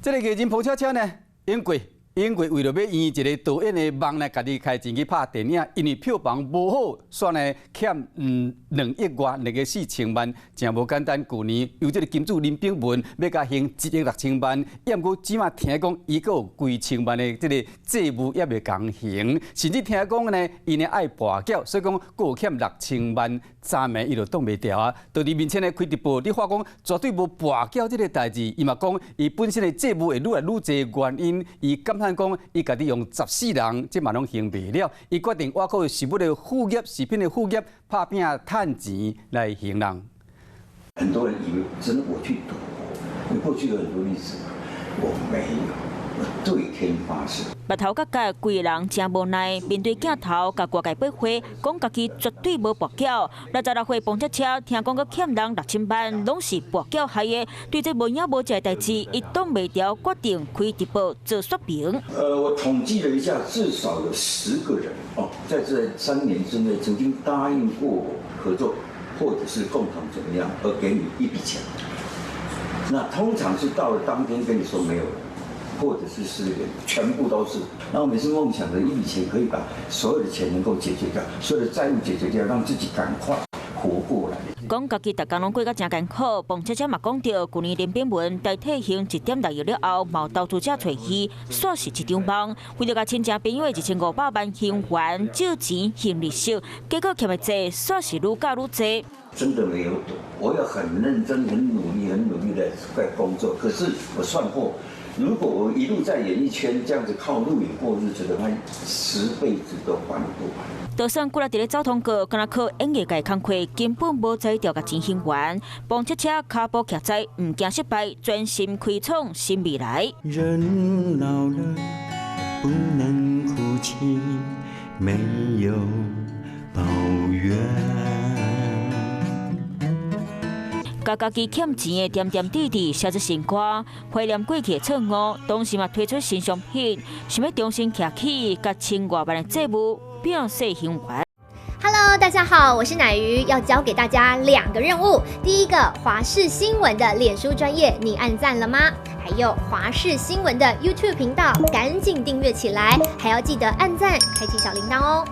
這个藝人彭恰恰呢，英國為著欲圓一个導演的夢呢，家己開錢去拍電影，因為票房無好，煞呢欠2億外，2個4千萬，誠無簡單。舊年由這个金主林秉文欲共還1億6千萬，毋過這馬聽講伊閣有幾千萬的這个債務猶未共還，甚至聽講呢，伊呢愛跋筊，所以講閣有欠六千萬，昨暝伊就擋袂牢啊！佇伊面前呢開直播，你話講絕對無跋筊這个代誌，伊嘛講伊本身的債務會愈來愈濟原因，伊感嘆講伊家己用十世人，這嘛攏還袂了，伊決定倚靠食物的副業、食品的副業，拍拚趁錢來還人。很多人以為真的我去賭博，你過去有很多例子，我沒有，我對天發誓。目頭角角，規个人誠無奈，面對鏡頭，共外界駁火，講家己絕對無跋筊。66歲彭恰恰，聽講閣欠人六千萬，攏是跋筊害的。對這無影無跡的代誌，伊擋袂牢，決定開直播做說明。我統計了一下，至少有10個人哦，在這3年之內曾經答應過我合作，或者是共同怎麼樣，而給你一筆錢。那通常是到了當天跟你說沒有了，或者是失聯，全部都是。然後每次夢想着一筆錢可以把所有的錢能夠解決掉，所有的債務解決掉，讓自己趕快活過來。講家己逐工攏過甲誠艱苦，彭恰恰嘛講著，舊年林秉文代替還1.6億了後，嘛有投資者揣伊，煞是一場夢。為著共親情朋友的2500萬還完，借錢還利息，結果欠的債煞是愈加愈濟。真的沒有賭，我要很認真、很努力、很努力的在工作。可是我算過，如果我一路在演藝圈這樣子靠錄影過日子的話，10輩子都還不完。就算過來佇咧走通告，敢若靠演藝界工課，根本無才調共錢還完。彭恰恰跤步徛在，毋驚失敗，專心開創新未來。人老了不能哭泣，沒有抱怨。共家己欠錢的點點滴滴寫做新歌，懷念過去的錯誤，同時嘛推出新商品，想欲重新徛起，共千外萬的債務變細還完。 Hello，大家好，我是奶魚，要交給大家兩個任務。第一個，華視新聞的臉書專頁，你按讚了嗎？還有華視新聞的 YouTube 頻道，趕緊訂閱起來，還要記得按讚，開啟小鈴鐺哦。